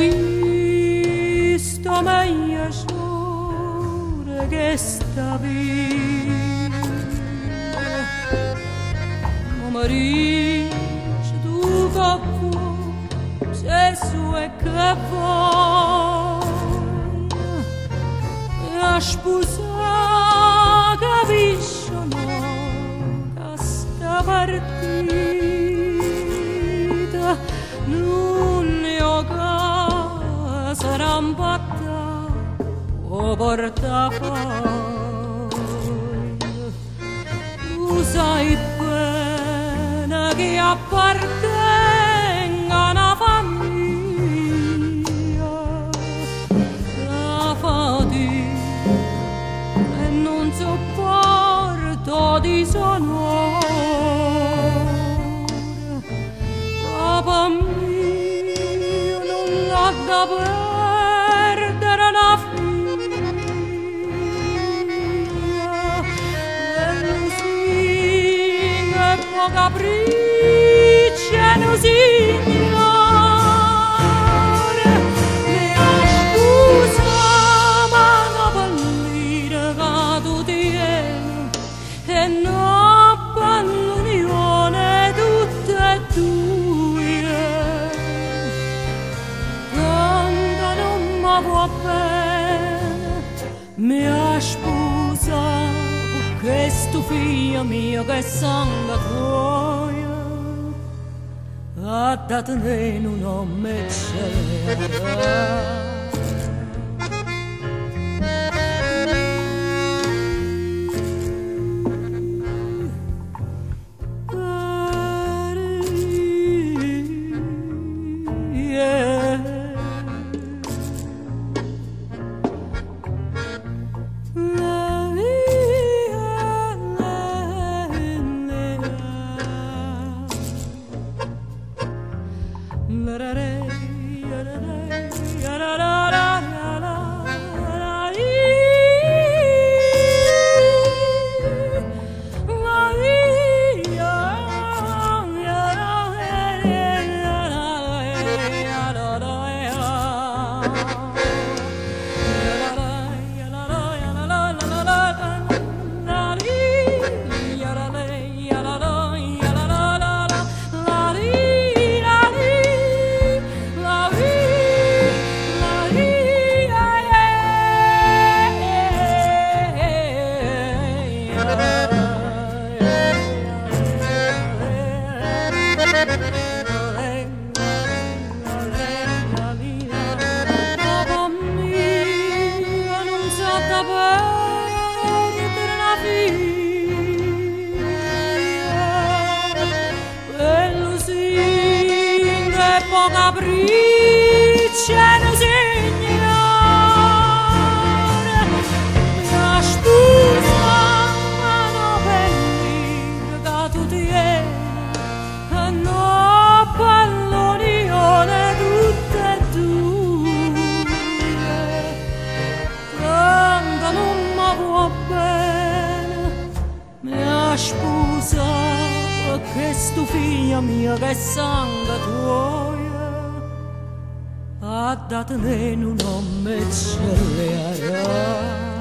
visto meglio sciore che sta via. Ma mi dici tu che vuoi, Gesù e che vuoi, mi ha sposato, capisci o no, che sta partita non è casa rampatta o portafoglio. Tu sai bene che appartenga a una famiglia, la fatica e non sopporto disonore. Papà mio non l'ha da perdere la figlia, e lusinga e po' capricci e no signore. Mi ha scusa ma no pallina che tu tieni, e no pallunione tutte e due. Quando non mi vuoi bene, mi ha sposato questo figlio mio che sangue tuo, ha dato un nome c'era. Papà mio non sa da perdere una figlia, e lusinga e po' capricci e no signore. Mi ha sposa ma no pellina che tu tieni, e no pallonione tutte e due. Quando non mi vuoi bene, mi ha sposato questo figlio mio che sangue tuo, ha dato un nome ce le.